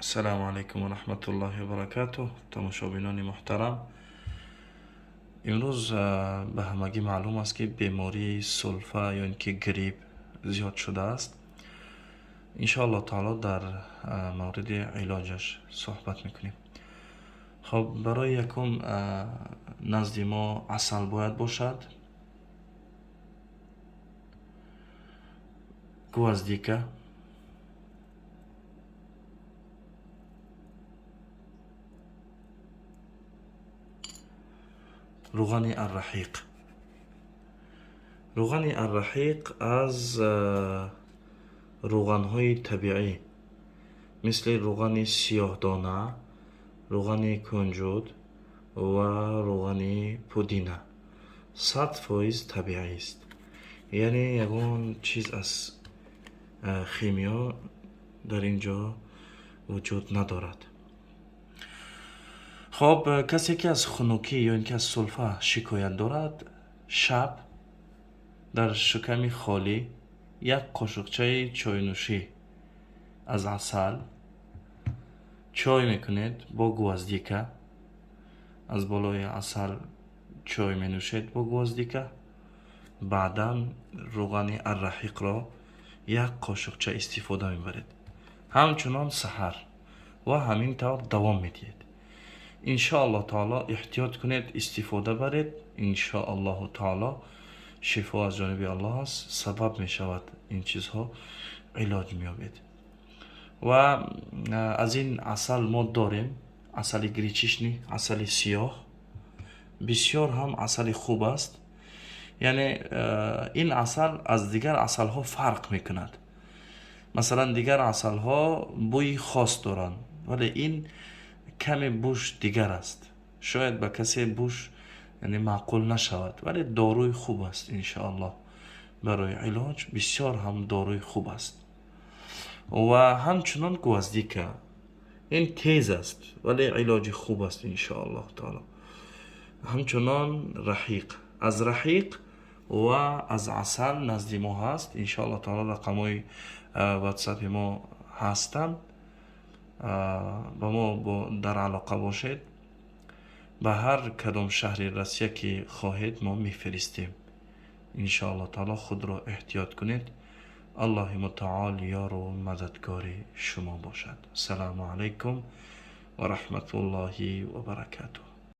Ассалому алайкум ва раҳматуллоҳи ва баракатуҳ. Тамошобинони муҳтарам, имрӯз ба ҳамагӣ маълум аст, ки бемории сулфа ё ин ки грипп зиёд шудааст. Иншоаллоҳ таоло дар мавриди илоҷаш суҳбат мекунем. Хоб, барои якум назди мо асал бояд бошад, гвоздика, руғани арраҳиқ. Руғани арраҳиқ аз руғанҳои табиӣ, мисли руғани сиёҳдона, руғани кунҷуд ва руғани пудина, 100% табиист. Яъне ягон чиз аз химиё дар ин ҷо вуҷуд надорад. Хоб, касе ки аз хунукӣ ё ин ки аз сулфа шикоят дорад, шаб дар шиками холӣ як қошуқчаи чойнӯшӣ аз асал чой мекунед бо гвоздика, аз болои асал чой менӯшед бо гвоздика, баъдан руғани арраҳиқро як қошуқча истифода мебаред. Ҳамчунон саҳар ва ҳамин тавр давом медиҳед. Иншоаллоҳ таоло эҳтиёт кунед, истифода баред. Иншоаллоҳу таоло шифо аз ҷониби Аллоҳ аст, сабаб мешавад ин чизҳо илоҷ меёбед. Ва аз ин асал мо дорем асали гречишный, асали сиёҳ, бисёр ҳам асали хуб аст. Яъне ин асал аз дигар асалҳо фарқ мекунад. Масалан, дигар асалҳо бӯи хос доранд, вале ин каме бӯш дигар аст. Шояд ба касе бӯш яъне маъқул нашавад, вале доруи хуб аст иншоаллоҳ. Барои илоҷ бисёр ҳам доруи хуб аст. Ва ҳамчунон гвоздика, ин тез аст, вале илоҷи хуб аст иншоаллоҳ таоло. Ҳамчунон раҳиқ, аз раҳиқ ва аз асал назди мо ҳаст. Иншоаллоҳ таоло рақамҳои ватсапи мо ҳастанд, ба мо дар алоқа бошед. Ба ҳар кадом шаҳри Россия ки хоҳед мо мефиристем. Иншоаллоҳ таоло худро эҳтиёт кунед. Аллоҳи мутаол ёру мададгори шумо бошад. Ассалому алайкум ва раҳматуллоҳи ва баракатуҳ.